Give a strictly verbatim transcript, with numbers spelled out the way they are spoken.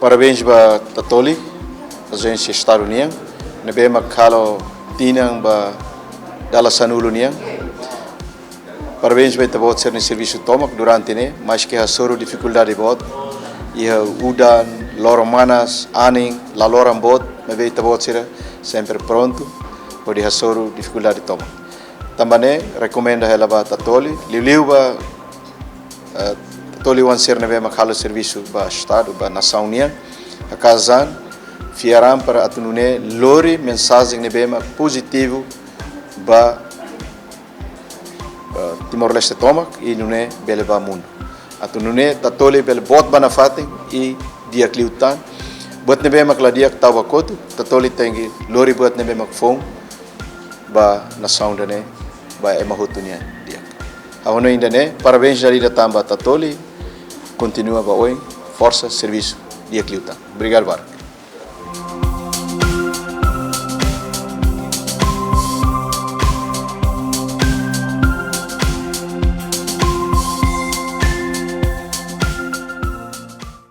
Parabéns ba Tatoli, ajénsia Estadu nian, ne'ebé mak halo tinan ba dala sanulu nian. Parabéns ba ita-boot sira-nia servisu tomak durante ne'e, maske hasoru difikuldade boot, iha udan, loron manas, anin, laloran boot, maibé ita-boot sira sempre prontu hodi hasoru difikuldade tomak. Tanba ne'e rekomenda hela ba Tatoli, liuliu ba eh, Tatoli oan sira ne'ebé mak halo servisu ba Estadu, ba nasaun nian, hakaas an, fiar an para atu nune'e lori mensajen ne'ebé mak pozitivu ba, ba Timor-Leste tomak i nune'e bele ba mundu. Atu nune'e Tatoli bele boot ba nafatin i di'ak liután. Buat ne'ebé mak la di'ak tau ba kotuk, Tatoli tenke lori buat ne'ebé mak foun ba nasaun ida-ne'e, ba ema hotu nian di'ak. Ha'u hanoin ida-ne'e, parabéns dala ida tan ba Tatoli, kontinua ba oin, forsa, servisu di'ak liután. Obrigadu barak.